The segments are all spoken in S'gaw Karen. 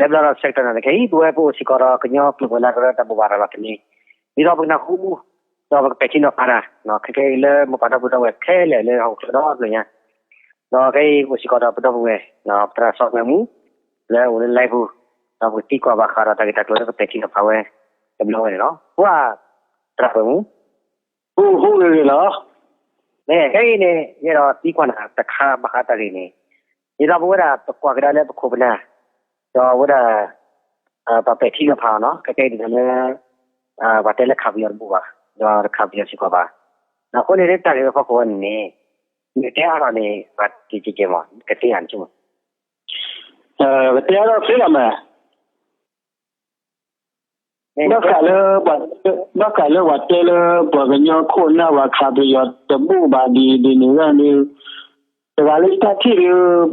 ဖဲဘျီဒီး sector န့ၣ် ခဲအံၤ ပဝဲပအိၣ်စ့ၢ်ကီးဒီးကညီကျိာ်ပှၤလၢကရၢတၢ်ဘိးဘၣ်ရၤလီၤတန့ၢ် ဒ်သိးပကနၢ်ဟူ ဒီးပကပဲာ်ထံနီၤဖးတၢ် ခဲကနံၣ်အံၤလၢမိၢ်ပၢ်ဒီပုၢ်ဒီဝဲၢ်ခဲလၢာ်လၢဟီၣ်ခိၣ်ချၢဒီတဘ့ၣ်ညါ ဒီးခဲအံၤပအိၣ်စ့ၢ်ကီးဒီးပဒီပုၢ်ဝဲၢ် ပသရၣ်စီၤကွဲမူ လၢအအိၣ်လၢ live ပူၤ ဒီးပကသံကွၢ်ဘၣ်ဃးဒီးတၢ်ဂ့ၢ်တၢ်ကျိၤလၢကပဲာ်ထံနီၤဖးဝဲ တဘျီဝဲန့ၣ်လီၤ. ပှၤသရၣ်ကွဲမူ ဟူဂ့ၤဂ့ၤလီၤ. ခဲအံၤန့ၣ် ယအဲၣ်ဒိးသံကွၢ်နၤတခါဘၣ်ဃးတၢ်ဂ့ၢ်န့ၣ် ဒ်သိးပဝဲဒၣ်ပကွၢ်ကဒါလၢပခိၣ်ပနၢ် ဒီးဝဲဒၣ် ပပဲာ်ထံနီၤဖးအီၤနီၤ ခဲကနံၣ်အံၤဒ်သိးလၢ ပှၤတဲလၢခးပယီၤတဘူၣ်ဘၣ် ဒီးတခးပယီၤစ့ၢ်ကီးဘၣ်. အဃိန့ၣ်လၢတၢ်ဂ့ၢ်ဝဲဖီခိၣ်ဝဲန့ၣ်န့ၣ် နကတဲအါထီၣ်န့ၣ် ပှၤတကဲးကဲးမး ကသ့ဧါန့ၣ်ဆိ ကတဲအါထီၣ်သ့လီၤမး ဘၣ်ဃးလၢ ဘၣ်ဃးလၢပှၤတဲလၢပှၤကညီခိၣ်နၢ်ပှၤခးပယီၤတဘူၣ်ဘၣ်ဒ်ဒ်န့ၣ်ဂ့ၤန့ၣ် တဂၤလၢယတၢ်ထံၣ်ဒီး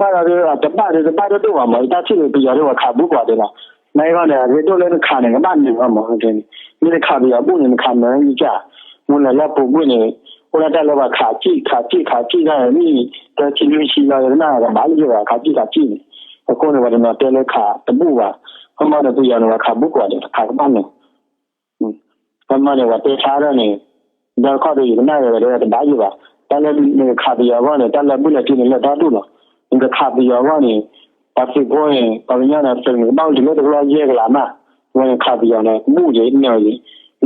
ဘၣ်ဒီး အတဘၣ်ဒီးတဘၣ်ဒိၣ်ဒိၣ်ဘၣ်မး ယတၢ်ထံၣ်ဒီးပယီၤဒီးပှၤခးဘူၣ်ပှၤဒဲးလီၤ. နာ်ဂ့ၤန့ၣ် အရ့ဒိၣ်လၢနခးန့ၣ် ကဘၣ်နုာ်လီၤမး မ့ၢ်နခးပယီၤဘူၣ်န့ၣ် နခးနၢၤယကၢ် မ့ၢ်လၢလၢပူၤကွံာ်န့ၣ် အိၣ်ဒၣ်တၢ်လၢပှၤခးစံၣ်ခးစံၣ်ခးစံၣ်တၢ်န့ၣ် မ့ၢ်တဆံလွံၢ်ဆံလီၤ ယကနၣ်ကဘၣ်လၢယဂၤခးစံၣ်ခးစံၣ်န့ၣ် အဃိန့ၣ် ပှၤတနီၤတဲလၢခးတဘူၣ်ဘၣ် ခီမီန့ၣ် ပယီၤန့ၣ် ပှၤခးဘူၣ်ပှၤဒဲး ခးကဘၣ်နၢၤ ပမၤန့ၣ် ပှၤတဲဆါထီၣ်န့ၣ် ဒီတခီဒီး ယကနၣ်ဝဲဒၣ်တဘၣ်ယိၣ်ဘၣ်. တၢ်လၢနကခးပယီၤအဂီၢ်န့ၣ် တၢ်လၢဘူၣ်လၢက့န့ၣ် လၢတၢ်ဒူၣ်လီၤ. နကခးပယီၤအဂီၢ်န့ၣ် ပှၤသုးဖိန့ၣ် ပှၤကညီန့ၣ် သုးန့ၣ် ကဘၣ်အိၣ်တုၤလၢတကလီၢ်ယဲၢ်ကလးမး, ဝဲန့ၣ်ခးပယီၤန့ၣ် ဘူၣ်ယဲၢ်နၢၤယဲၢ်,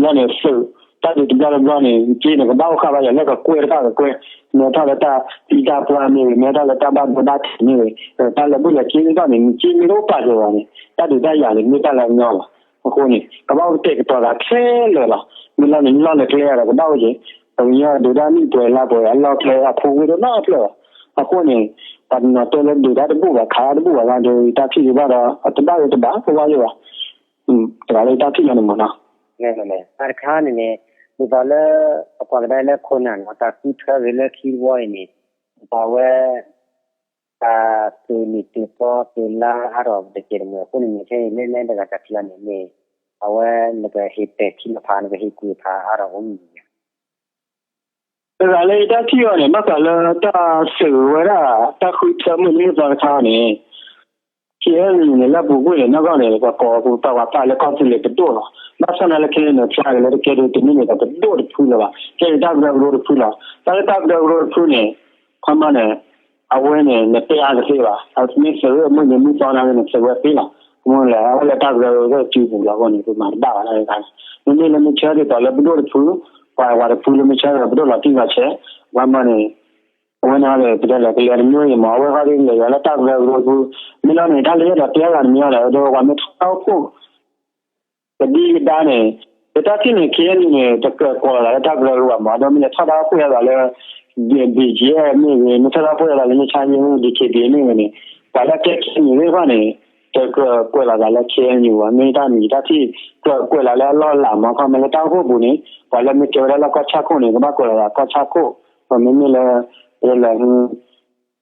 လၢန့ၣ်သုး တၢ်ဒုးတဘျီတဘျီန့ၣ် က့န့ၣ် ကဘၣ်အိၣ်ဃာ်ဘၣ်ယၤလၢကကွဲၢ်တဖၣ်ကကွဲၢ်, မ့ၢ်ထီၣ်လၢတၢ်သံတၢ်ပှၢ်မ့ၢ်ဂ့ၤ, မ့ၢ်ထီၣ်လၢတၢ်ဘၣ်ဒိဘၣ်ထံးမ့ၢ်ဂ့ၤ, တၢ်လၢဘူၣ်လၢက့န့ၣ်ဘၣ်န့ၣ် နက့မ့ၢ်တအိၣ်ပာ်စၢၤဘၣ်န့ၣ် တၢ်ဒုးတၢ်ယၤန့ၣ် မ့ၢ်တၢ်လၢအညီလီၤ. အဃိန့ၣ် ကဘၣ်အိၣ်ကတဲာ်ကတီၤသးခဲလၢာ်လီၤ. မ့ၢ်လီၤန့ၣ်လီၤလၢကျဲဒီးကဘၣ်အိၣ်က့ၤ, ပကညီဒုးတၢ်နံၣ်ပှဲၤလါပှဲၤ အလီၢ်ကျဲအဖိဝ့ၢ်တနီတဖျၢၣ်ဘၣ်. အဃိန့ၣ် ပှၤတနီၤတဲလၢဒုးတၢ်တဘူၣ်ဘၣ် ခးတၢ်တဘူၣ်ဘၣ်လၢဒီး တၢ်ထံၣ်ဒံးဘၣ်ဒီး အတဘၣ်ဂ့ၤတဘၣ် ပဝဲယိၣ်ဘၣ်, တဂၤလၢတၢ်ထံၣ်လီၤန့ၣ်မ့ၢ်နီၤ. တၢ်တခါန့ၣ်န့ၣ် ဒ်သိးလၢ ပကွၢ်ကဒါလၢခိၣ်နၢ်န့ၣ် တၢ်ဃုထၢဂ့ၤလၢခံတဘျီအံၤန့ၣ် ပှၤဝဲ တၢ်သုးနံၣ်သုးသီသုးလါအါထီၣ်တကဲးတမှဲၤအဃိန့ၣ်န့ၣ် ခဲအံၤလၢနဲတဂၤတၢ်ထံၣ်အီၤန့ၣ်န့ၣ် အဝဲနကဟ့ၣ်ပဲာ်ထံနီၤဖး နကဟ့ၣ်ကွံာ်ဖးအါထီၣ်အိၣ်မ့ၢ်ဧါ. တဂၤလၢယတၢ်ထံၣ်အီၤန့ၣ် ဘၣ်ဃးလၢတၢ်သုးဝဲဒၣ် တၢ်ဃုထၢမုၢ်နံၤမုၢ်သီတခါအံၤန့ၣ် ခဲအံၤန့ၣ် လၢပူၤကွံာ်န့ၣ် နီၢ်ကီၢ်န့ၣ် ပှၤကိးပှၤပာ်လၢကီၢ်သူလ့ၤပဒိၣ်လီၤ. ဘၣ်ဆၣ်သနာ်က့န့ၣ် ဖျါဂ့ၤလၢတကဲဒ်တမ့ၢ်န့ၣ်ဒီးပဒိၣ်တဖုလၢၤဘၣ်. ကဲဒ်တၢ်ကရၢကရိတဖုလီၤ. တၢ်လၢတၢ်ကရၢကရိတဖုန့ၣ် ခီမီန့ၣ် အဝဲန့ၣ် နတဲအါတသ့ဘၣ်. မ့ၢ်သုးမုၢ်နံၤမုၢ်သီနာ်က့န့ၣ် သုးဝဲသ့လီၤ. မ့ၢ်လဲၣ် အဝဲလၢတၢ်ကရၢကရိကၠူပူၤလီၤအဃိန့ၣ် ပမၤတဘၣ်ဘၣ်တၢ်ဂ့ၢ်တခါန့ၣ်. မ့မ့ၢ်လၢမ့ၢ်ဆၢဒ်သိးလၢပဒိၣ်တဖု, ပှၤဝဲတဖုလၢမ့ၢ်ဆၢဒီးပဒိၣ်လီၤတံၢ်လီၤဆဲး, ခီမီန့ၣ် အဝဲန့ၣ် ပတဲလဲၣ် ကလဲၤတမ့ၢ်အံၤမး အဝဲဃီဒီးလဲၤယွၤလၢတၢ်ကရၢကရိတဖု, မ့ၢ်လီၤန့ၣ် တၢ်လၢယအဲၣ်ဒိးတဲအဂၤတမံၤအီၤလဲၣ် ဒီးပှၤမ့ၢ်ထီၣ်တၢ်အိၣ်ဖှိၣ် ကဒံကဒါန့ၣ် ယတၢ်ထံၣ်န့ၣ် ခဲအံၤန့ၣ် တကြၢးကိးလီၤသးလၢတၢ်ကရၢကရိဘၣ်မး ဒီးမ့ၢ်လဲၤထီၣ်တၢ်အိၣ်ဖှိၣ်ယါသးလၢ ဘီၣ်ကၠံမ့ၢ်ဂ့ၤ မ့ၢ်ထီၣ်တၢ်အိၣ်ဖှိၣ်ယါသးလၢ ငြိမ်းချမ်းရေး ဒီး DKBA မ့ၢ်ဂ့ၤန့ၣ် ပှၤလၢကဲ ခဲအံၤန့ၣ်သ့ၣ်တဖၣ်န့ၣ် တကြၢးကွဲးလီၤသးလၢ ခဲအံၤန့ၣ်ဘၣ်. မ့ၢ်တၢ်န့ၣ် ယတၢ်ထံၣ်ကြၢးကွဲးလီၤလၢအလီၢ်အလၤမး ခီမီလၢတၢ်အိၣ်ဖှိၣ်ပူၤန့ၣ် ပှၤလၢမ့ၢ်ကဲဝဲဒၣ်လၢကီၢ်ဆၣ်ခိၣ်န့ၣ် ကဘၣ်ကွဲးလီၤသးကီၢ်ဆၣ်ခိၣ်, မ့မ့ၢ်လၢ လၢ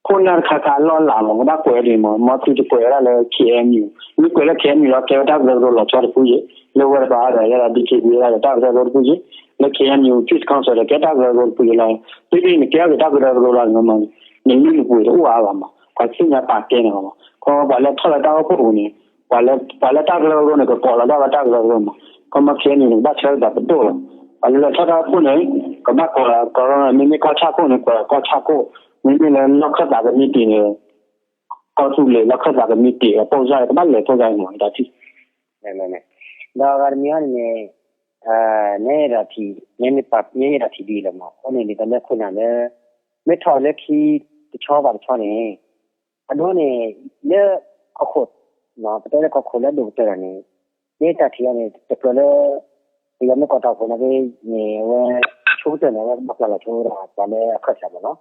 ခိၣ်နၢ်တခါခါအလီၢ်အလၤမး ကဘၣ်ကွဲးဒ်မး မ့ၢ်သုတကွဲးဝဲဒၣ်လၢ ခဲအံၤန့ၣ်, မ့ၢ်ကွဲးလၢ ခဲအံၤန့ၣ် လီၤ ကဲဝဲတၢ်ကရၢကရိလီၤဆီတဖုယဲ, လၢဝဲတပၤဒီး ယဲဒၣ် DKBA ဒၣ်ဒီး တၢ်ကရၢကရိတဖုယဲ, လၢ ခဲအံၤန့ၣ် Peace Council ဒီး ကဲတၢ်ကရၢကရိတဖုယဲလီၤ. ဒ်န့ၣ်နကဲထီၣ်က့ၤတၢ်ကရၢကရိလီၤန့ၣ်မးန့ၣ် နလုၢ်နပှ့ၤတအိၣ်အါဘၣ်မး ပှၤသ့ၣ်ညါပာ်ကဲန့ၣ်မး, ခီပှၤလၢထီၣ်လၢတၢ်အိၣ်ဖှိၣ်ပူၤန့ၣ် ပှၤလၢတၢ်ကရၢကရိန့ၣ် ကကိးလီၤဒၣ်ဝဲတၢ်ကရၢကရိမး, ခီမီ ခဲအံၤန့ၣ် ကဘၣ်ဆၢက့ၤသးပဒိၣ်လီၤ. ပှၤလၢလဲၤထီၣ်တၢ်အိၣ်ဖှိၣ်န့ၣ် ကဘၣ်ကိးလီၤ မ့မ့ၢ်ကီၢ်ဆၣ်ခိၣ်န့ၣ် ကိးလီၤကီၢ်ဆၣ်ခိၣ်, မ့မ့ၢ်လၢလီၢ်ခၢၣ်သးကမံးတံာ်န့ၣ် ကီၢ်သူလ့ၤ လီၢ်ခၢၣ်သးကမံးတံာ် ပိၢ်စၢ် ကဘၣ်လဲၤပိၢ်စၢ်မး တၢ်ထံၣ် ဒီးအဂၤတမံၤအံၤန့ၣ် နဲဒၣ်ထံၣ် နဲမ့ၢ်ထံၣ်ဒ်အံၤလီၤမး အဃိန့ၣ် ဒ်သိးလၢခိၣ်နၢ်လၢ မ့ၢ်ထီၣ်လၢခံတဆီဘၣ်တဆီန့ၣ် အဒိန့ၣ် လၢကီၢ်ခိၣ် ပတဲလၢကီၢ်ခိၣ်လၢအဒိၣ်ကတၢၢ်တၢ်န့ၣ် မ့ၢ်တၢ်ထံၣ်အီၤန့ၣ် တကြၢးလၢ ပယီၤမ့ၢ်ကိးတၢ်အိၣ်ဖှိၣ်နာ်က့န့ၣ် အဝဲ ဆိကတၢၢ်န့ၣ် အဝဲကဘၣ်ပျၢ်လီၤဆိဝဲဒၣ်ပှၤလၢအခၢၣ်စးမးနီၤ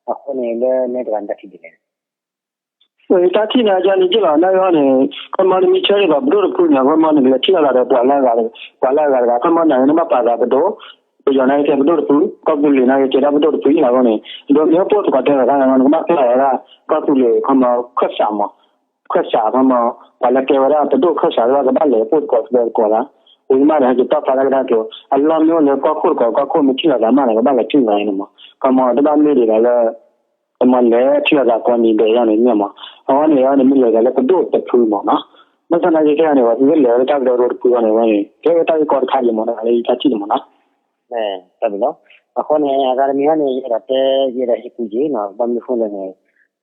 အဃိန့ၣ်လၢနဲတဂၤန့ၣ်တၢ်ထံၣ်ဒ်လဲၣ် တၢ်ထံၣ်န့ၣ် အကန့ၣ်က့လီၤ နာ်ဂ့ၤန့ၣ် ခီမီနမ့ၢ်ဆၢဒ်သိးပဒိၣ်တဖုန့ၣ် ခီမီနကလဲၤထံၣ်လိာ်သးဒီးပှၤလၢအဂၤတဂၤ ပှၤလၢအဂၤတဂၤ ခီမီနၤန့ၣ် နဘၣ်ပာ်သးပဒိၣ် ပယီၤနာ်က့ကဲပဒိၣ်တဖု ကီၢ်သူလ့ၤနာ်က့ကဲဒၣ်ပဒိၣ်တဖုအံၤလီၤအဃိန့ၣ် ဒီးမ့ၢ်အိၣ်ပိၣ်သကိးတဲသးခါန့ၣ် နကဘၣ်ဖျါလီၤဝဲဒၣ် ကီၢ်သူလ့ၤခီမီခၢၣ်စးမး ခၢၣ်စးခီမီ ပှၤလၢကဲဝဲဒၣ်ပဒိၣ်ခၢၣ်စးတဖၣ်ကဘၣ်လဲၤပိၣ်သကိးသကိးသး ဝံၤမးဒီး ဟဲက့ၤတီၢ်ဖျါတၢ်ကဒါက့ၤ အလီၢ်မ့ၢ်အိၣ်လၢကီၢ်ခိၣ်တကိး ကီၢ်ခိၣ်မ့ၢ်ထံၣ်လိာ်သးမးဒီး ကဘၣ်လဲၤထံၣ်သးန့ၣ်မး ခီမီတဘၣ်မ့ၢ်ဒ်သိးလၢ ကမီလဲၤထံၣ်လိာ်သးကိးနံၤဒဲးယါန့ၣ်မး အဝဲန့ၣ်န့ၣ် မ့ၢ်လဲၤဒီးလၢပဒိၣ်တဖုမၢ်နီၤ, ဘၣ်ဆၣ်သနာ်က့ခဲအံၤန့ၣ် ပှၤသုတလဲၤဝဲလၢတၢ်ကရၢကရိတဖုအံၤန့ၣ်ဝဲန့ၣ် ကဲဝဲတၢ်ဂ့ၢ်ကီတခါအံၤမၢ် တၢ်လၢယတၢ်ထံၣ်န့ၣ်မၢ်နီၤ. အဃိန့ၣ် အဂၤတမံၤဟီန့ၣ် ယအဲၣ်ဒိးတဲ ယအဲၣ်ဒိးဟ့ၣ်ကူၣ်က့ၤနီၤ, ဘၣ်မနုၤအဃိလဲၣ်န့ၣ်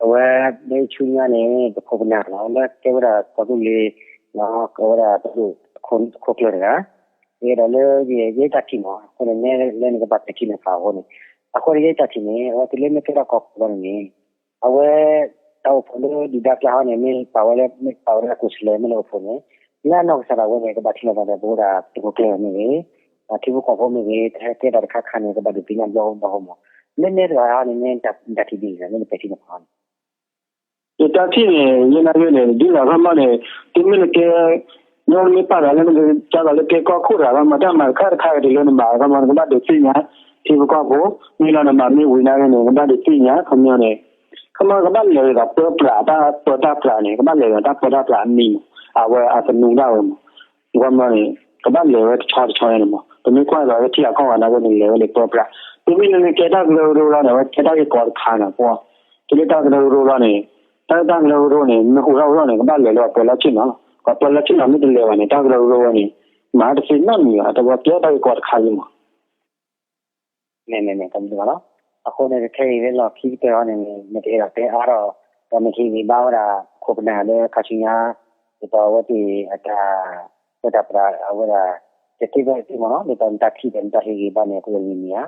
အဝဲ လၢဆူညါန့ၣ် ပခိၣ်ပနၢ်နီၤ လၢကဲဝဲဒၣ်ကီၢ်သူလ့ၤ ကဝဲဒၣ်ပဒိၣ်တခိၣ်ကျၢၢ်တဂၤ ယအဲၣ်ဒိးလၢ ယဲယတၢ်ထံၣ်မၢ်, အဃိန့ၣ် နဲလၢနကဘၣ်ပဲာ်ထံနီၤဖးအဃိန့ၣ်, အဃိန့ၣ် ယဲယတၢ်ထံၣ်န့ၣ် အဝဲတုၤလၢမ့ၢ်ကဲထီၣ်ကီၢ်ခိၣ်လီၤန့ၣ်န့ၣ် အဝဲ တၢ်အိၣ်ဖှိၣ်လၢဒုၣ်ဒါကျါဟီန့ၣ် မ့ၢ်ပာ်ဝဲလၢ မ့ၢ်ပာ်ဝဲလၢကိးဆၢလဲၣ် မ့ၢ်လၢအိၣ်ဖှိၣ်န့ၣ် လၢအနီၢ်ကစၢ်ဒၣ်ဝဲန့ၣ် ကဘၣ်ထံၣ်လိာ်သးဒီးပဝဲဒၣ်တံၤသကိးကျၢၢ်မ့ၢ်ဂ့ၤ, ထံဖိကီၢ်ဖိမ့ၢ်ဂ့ၤ, တၢ်ဟဲကဲတၢ်တခါခါန့ၣ် ကဘၣ်ဒုးသ့ၣ်ညါဘျီဘျီမၢ်, လၢနဲတဂၤဟီန့ၣ် မ့ၢ်တၢ်ထံၣ်ဒ်လဲၣ် လၢနပဲာ်ထံနီၤဖးန့ၣ် ယတၢ်ထံၣ်န့ၣ် ယနာ်က့န့ၣ် ဒ်သိးခီမီန့ၣ် တုၤမ့ၢ်နကဲ မ့ၢ်နမ့ၢ်ပာ်သးလၢနကစၢ်လီၤလၢကဲကီၢ်ခိၣ်တဂၤခီမီ တၢ်မၤတခါတခါဂ့ၤ တုၤလၢနမၤခီမီ နကဘၣ်ဒုးသ့ၣ်ညါ ထံဖိကီၢ်ဖိ, မ့ၢ်လီၤနမၤမ့ၢ်ဝံၤနာ်က့န့ၣ် နကဘၣ်ဒုးသ့ၣ်ညါ ခီမီန့ၣ်, ခီမီကဘၣ်လဲၤဒီးပၢပြးတၢ်ပၢတၢ်ပြးန့ၣ် ကဘၣ်လဲၤဒီးတၢ်ပၢတၢ်ပြးအမံၤမၢ်, အဝဲအသနူဒၣ်ဝဲမၢ်, ခီမီန့ၣ် ကဘၣ်လဲၤဝဲတဆီတဆီန့ၣ်မၢ်, ပမ့ၢ်ကွၢ်ဒီးလၢထံဂၤကီၢ်ဂၤနာ်က့န့ၣ် လဲၤဝဲလၢပၢပြး, တုၤမ့ၢ်နမ့ၢ်ကဲတၢ်ကရၢကရိလီၤန့ၣ် အဝဲကဲတၢ်ဂ့ၢ်ကီတခါန့ၣ် ပှၤ တုၤလၢတၢ်ကရၢကရိလီၤန့ၣ်, တၢ်လၢတၢ်ကရၢကရိန့ၣ် မ့ၢ်ဟူးထီၣ်ဟူးထီၣ်န့ၣ် ကဘၣ်လဲၤလၢပှၤပၢလီၢ်ဆ့ၣ်နီၤလီၤ. ပှၤပၢလီၢ်ဆ့ၣ်နီၤမ့ၢ်တလဲၤဘၣ်န့ၣ် တၢ်ကရၢကရိဝဲန့ၣ် မၤတသ့နီတမံၤဘၣ်, တဝဲကဲတၢ်ဂ့ၢ်ကီတခါလံမၢ်. မ့ၢ်မ့ၢ်မ့ၢ် တမ့ၢ်ဘၣ်လီၤ. အဃိန့ၣ် ခဲအံၤလၢလီၢ်ခံကတၢၢ်အံၤန့ၣ် နကအဲၣ်ဒိးတဲအါထီၣ် ဒီးနကဟ့ၣ်ဂံၢ်ဘါဝဲဒၣ် ခိၣ်ပနၢ်လၢခါဆူညါ ဒ်သိးအဝဲသ့ၣ်အတၢ် ပၢတၢ်ပြးအဝဲဒၣ် တသ့ဘၣ်တသ့မၢ်နီၤ ဒ်သိးနတၢ်ထံၣ်ဒီးနတၢ်ဟ့ၣ်ဂံၢ်ဘါန့ၣ် ကအိၣ်ဝဲမံၤမံၤဧါ.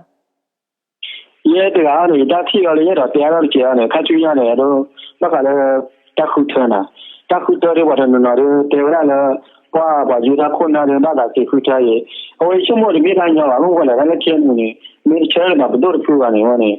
ယဲတဂၤန့ၣ် ယတၢ်ထံၣ်အီၤလၢယအဲၣ်ဒိးတဲအါထီၣ်တကဲးအီၤန့ၣ် ခါဆူညါန့ၣ် ဒ် ဘၣ်ဃးလၢ တၢ်ဃုထၢနၤ, တၢ်ဃုထၢဒ်ပှၤတနီၤနီၤဒ် တဲဝဲဒၣ်လၢ ပှၤပှၤယူၤတၢ်ခိၣ်နၢ်ဒ်ဘၣ်သးက့ၤဃုထၢအံၤ, အဝဲယဆိကမိၣ်တမ့ၢ်တၢ်ညီဘၣ် မ့ၢ်ဃိလဲၣ် တၢ်လၢ KNU န့ၣ် မ့ၢ်တဆၢလၢပှၤပဒိၣ်တဖုဘၣ်န့ၣ် အဝဲန့ၣ်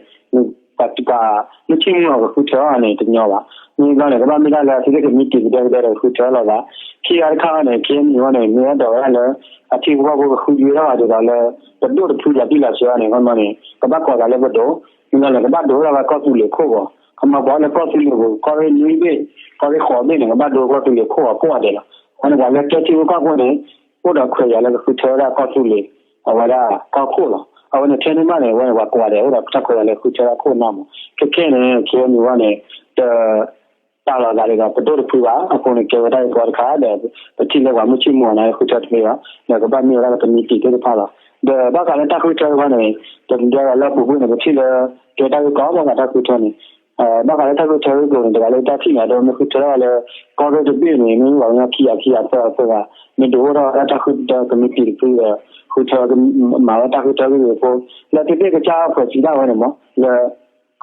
ပှၤ ပှၤမုၢ်ဆ့ၣ်မုၢ်ဂီၤကဃုထၢအီၤန့ၣ် တညီဘၣ်. မ့ၢ်ဘျီန့ၣ် ကဘၣ်မ့ၢ်ဒၣ်လၢအသုးကမံးတံာ်ကဒဲကဒဲဒီးဃုထၢလီၤသး, ခံဂၤတခါအံၤန့ၣ် KNU အံၤန့ၣ် မ့ၢ်အဲၣ်ဒိးဝဲဒၣ်လၢ အထံဖိကီၢ်ဖိကဃုဒုးထီၣ်အီၤဒ်သိးလၢ ပဒိၣ်တဖုလီၤတံၢ်လီၤဆဲးအံၤန့ၣ် ခီမီန့ၣ် ကဘၣ်ကိးသးလၢပဒိၣ်, မ့ၢ်ဘျီန့ၣ် ကဘၣ်ဒိးထီၣ်ဝဲကီၢ်သူလ့ၤခိၣ်ဂီၤ, ခီမီပှၤအိၣ်လၢကီၢ်သူလ့ၤပူၤ ကီၢ်ရ့ၣ်နွံဘ့ၣ် ကီၢ်ရ့ၣ်ဃိးဘ့ၣ်န့ၣ် ကဘၣ်ဒိကီၢ်သူလ့ၤခိၣ်ဂီၤကိးဂၤဒဲးလီၤ. အဃိန့ၣ် ပှၤလၢကဲထံဖိကီၢ်ဖိန့ၣ် အိၣ်ဒီးခွဲးယာ်လၢကဃုထၢဝဲဒၣ်ကီၢ်သူလ့ၤ အဝဲဒၣ်ကီၢ်ခိၣ်လီၤ. အဝဲန့ၣ်ထဲန့ၣ်မးန့ၣ် အဝဲန့ၣ်ပှၤကိးဂၤဒဲး အိၣ်ဒီးတၢ်ခွဲးယာ်လၢကဃုထၢဝဲဒၣ်ခိၣ်နၢ်မး, ခဲခဲန့ၣ် KNU အံၤန့ၣ် တ ပာ်လီၤသးဒ်သိးပဒိၣ်တဖုဘၣ်, အဃိန့ၣ် ကဲဝဲတၢ်ဂ့ၢ်ကီတခါဒီး ပထံၣ်လၢပှၤမုၢ်ဆ့ၣ်မုၢ်ဂီၤန့ၣ် ဃုထၢတသ့ဘၣ်, ဒီးကဘၣ်မ့ၢ်ဝဲဒၣ်လၢကမံးတံာ်သ့ၣ်တဖၣ်လီၤ. ဒီးဘၣ်ဃးလၢတၢ်ဃုထၢတခါန့ၣ် တဘျီဒီးလၢအပူၤကွံာ်န့ၣ် ပထံၣ်လၢ ကဲတၢ်ဂ့ၢ်ကီဘၣ်ဃးတၢ်ဃုထၢန့ၣ် ဘၣ်ဃးလၢတၢ်ဃုထၢဂ့ၢ်ကျိၤန့ၣ် တဂၤလၢတၢ်ထံၣ်န့ၣ် အဒိမ့ၢ်ဃုထၢထီၣ်လၢ ကီၢ်ရ့ၣ်တဘ့ၣ်န့ၣ် မ့ၢ်ပှၤကညီခံဂၤခံဂၤသၢဂၤသၢဂၤ မ့ၢ်ဒိးအိၣ်ထီၣ်ဝဲဒၣ်တၢ်ဃုထၢကမံးတံာ်တဖုဒီး ဃုထၢ မၤဝဲတၢ်ဃုထၢဂ့ၢ်ဂ့ၢ်ဖိ လၢသုသ့ၣ်ကစၢ်အဖှဲးစံးဒၣ်ဝဲန့ၣ်မး လၢ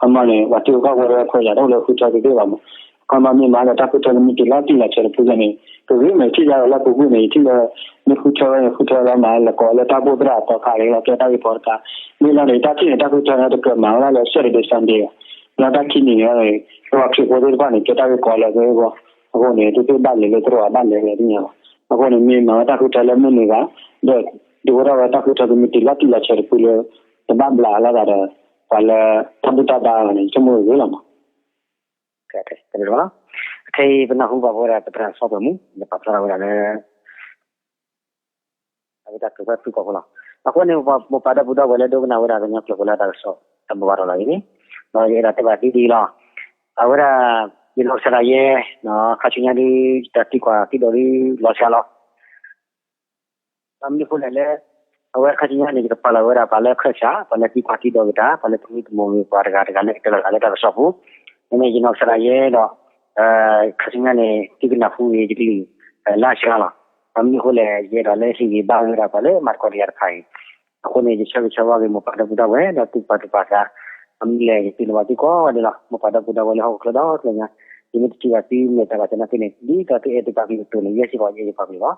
ခီမီန့ၣ် ပှၤထံဖိကီၢ်ဖိလၢခွဲးယာ်တအိၣ်လၢဃုထၢသုသ့ၣ်ဘၣ်မး, ခီမီမ့ၢ်မၤဒီးတၢ်ဃုထၢကမံးတံာ်လီၤတံၢ်လီၤဆဲးတဖုန့ၣ် ကဂ့ၤမ့ၢ်ထံၣ်ယါလၢပူၤကွံာ်န့ၣ် ယထံၣ်လၢ မ့ၢ်ဃုထၢဝဲန့ၣ် ဃုထၢလီၤမးလၢကိးလၢတၢ်ဘိၣ်သရၣ်အသီခါလၢကဲတၢ်ဂ့ၢ်ကီတခါ, မ့ၢ်လီၤန့ၣ် ယတၢ်ထံၣ်န့ၣ် တၢ်ဃုထၢန့ၣ်တကြၢးမၤဝဲဒၣ်လၢ Saturday Sunday ဘၣ်, လၢတၢ်ခံနံၤန့ၣ် ပှၤခရံာ်ဖိသ့ၣ်တဖၣ်န့ၣ် ကဲတၢ်ဂ့ၢ်ကီလၢကဂ့ၢ်ဂီၢ်, အဃိန့ၣ် သုသ့ၣ်ဘၣ်လဲၤလၢသရိာ်ဘၣ်လဲၤလၢသ့ၣ်ညါဘၣ်, အဃိန့ၣ် မ့ၢ်မၤဝဲတၢ်ဃုထၢလၢမုၢ်နံၤဂၤ ဒီး ဒုးအိၣ်ထီၣ်ဝဲတၢ်ဃုထၢကမံးတံာ်လီၤတံၢ်လီၤဆဲးတဖုလၢ တဘၣ်ဘျးအလီၢ်သးဒီး ပှၤလၢတၢ်ဘူၣ်တၢ်ဘါအဂီၢ်န့ၣ် ယဆိကမိၣ်ဂ့ၤလီၤမး. ခဲအံၤပနၢ်ဟူဘၣ်ဝဲဒၣ်ပသရၣ်စီၤပၢၤမူ လၢပာ်ဖျါထီၣ်ဝဲဒၣ်လၢ အဝဲတၢ်ကတိၤဖုၣ်ကိာ်ဖိလီၤ. အဃိန့ၣ် မိၢ်ပၢ်ဒီပုၢ်ဒီဝဲၢ်လၢဒိကနၣ်ဝဲဒၣ်ကညီကျိာ်ဖိလၢတၢ်ကစီၣ်တၢ်ဘိးဘၣ်ထီၣ်လီၤအံၤန့ၣ် ဒီးယအဲၣ်ဒိးတဲဘၣ်သုဒ်အံၤလီၤ. အဝဲဒၣ် ယနီၢ်ကစၢ်ဒၣ်ယဲ ခါဆူညါဒ် တၢ်သံကွၢ်သံဒိးဒ်လီၤစှၤလီၤ ဘၣ်မနုၤအဃိလဲၣ်လၢ အဝဲခါဆူညါန့ၣ် ယကပာ်လီၤဝဲဒၣ်ပှၤလၢခၢၣ်စး ပှၤလၢသံကွၢ်သံဒိးက့ၤတၢ် ပှၤလၢသမံသမိးဂ့ၤပှၤတဂၤတဂၤလၢကတဲလီၤသးလၢတၢ်ကစီၣ်ပူၤ, မ့မ့ၢ်ယနီၢ်ကစၢ်ဒၣ်ယဲဒီး ခါဆူညါန့ၣ် သုကနၢ်ဟူဂ့ၤယကလုၢ်လၢအစှၤလီၤ. ဘၣ်မနုၤအဃိလဲၣ် ယအဲၣ်ဒိးလၢဟ့ၣ်ဂံၢ်ဘါဝဲဒၣ်ပှၤလၢမၤသကိးတယၤတဖၣ်အံၤ, အဃိန့ၣ် ယဆၢဂ့ၤဆၢဝါက့ၤမိၢ်ပၢ်ဒီပုၢ်ဒီဝဲၢ် ဒီးသူၣ်ပာ်သူၣ်ပာ်သး, ဘၣ်မနုၤလဲၣ် ယသ့ၣ်နီၣ်ဘၣ်သုကိးဂၤဒဲးလီၤ. မိၢ်ပၢ်ဒီပုၢ်ဒီဝဲၢ်လၢဟီၣ်ခိၣ်ချၢဒီတဖျၢၣ်ညါ, ယမ့ၢ်တထံၣ်ဘၣ်သုမဲာ်သၣ်ဘၣ်သနာ်က့န့ၣ် ဒ်သိးသုအဲၣ်သုပှၤကလုာ်အသိးန့ၣ် ယဲစ့ၢ်ကီးယအဲၣ်ယပှၤကလုာ်လီၤ.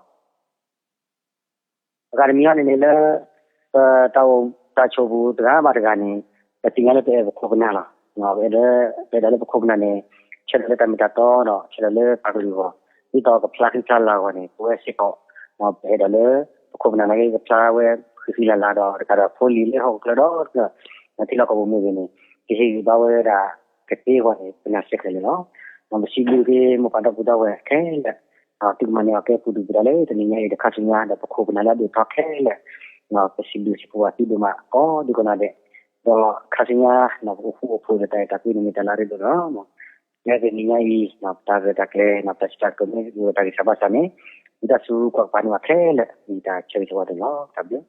အဂၤတမံၤအံၤန့ၣ်န့ၣ်လၢ ပတၢ်အိၣ်တၢ်ဆိးပူၤတဂၤဘၣ်တဂၤန့ၣ် ပသ့ၣ်ညါလၢပအဲၣ်ပခိၣ်ပနၢ်လီၤ. ပအဲၣ်ဒိးလၢပခိၣ်ပနၢ်န့ၣ် ဆၢထၢၣ်လၢတၢ်မ့ၢ်တၢ်တီဒီး ဆၢထၢၣ်လၢပှၤကလုာ်အဂီၢ်, ဒ်သိးကဖျါဃံဖျါလၤအဂီၢ်န့ၣ် ပဝဲစ့ၢ်ကီး ပအဲၣ်ဒိးလၢ ပခိၣ်ပနၢ်နာ်က့ကဖျါဝဲဃံဃံလၤလၤဒီး တကးဒီးဖိလံၤလၢဟီၣ်ခိၣ်ချၢဒီတဖျၢၣ် ထံလီၢ်ကီၢ်ပူၤမ့ၢ်ဂ့ၤန့ၣ် ကဟ့ၣ်ဂံၢ်ဘါဝဲဒၣ်ကသ့အဂီၢ်န့ၣ် ပနာ်စ့ၢ်ကီးန့ၣ်လီၤ. ပစံးဘျုးက့ၤမိၢ်ပၢ်ဒီပုၢ်ဒီဝဲၢ်ခဲလၢာ် သုကမၤန့ၢ်အီၤကဲပူၤဒုၣ်ပူၤဒါလၢတနံၤညါအံၤ ဒီးခါဆူညါဒီးပခိၣ်ပနၢ်လၢအဒိၣ်ထီခဲလၢာ် ပစံးဘျုးစံးဖှိၣ်ဘၣ်သုဒိၣ်မးကိးဒံကိးနီၢ်ဒဲး, ဒီးခါဆူညါ ပအိၣ်ဃူအိၣ်ဖိးဒီးတၢ်အဲၣ်တၢ်ကွံန့ၣ်မ့ၢ်တၢ်လၢအရ့ဒိၣ်လီၤ. လၢတနံၤညါအံၤ ပတၢ်ရဲၣ်တၢ်ကျဲၤ ပတၢ်စံးတၢ်ကတိၤမ့ၢ်ဂ့ၤ တၢ်ဂံၢ်စၢ်ဘါစၢ်န့ၣ် ဝံသးစူၤကွၢ်ကပၤန့ၢ်ဘၣ်ခဲလၢာ် မ့ၢ်တၢ်ဆၢဂ့ၤဆၢဝါန့ၣ်လီၤ. တၢ်ဘျုး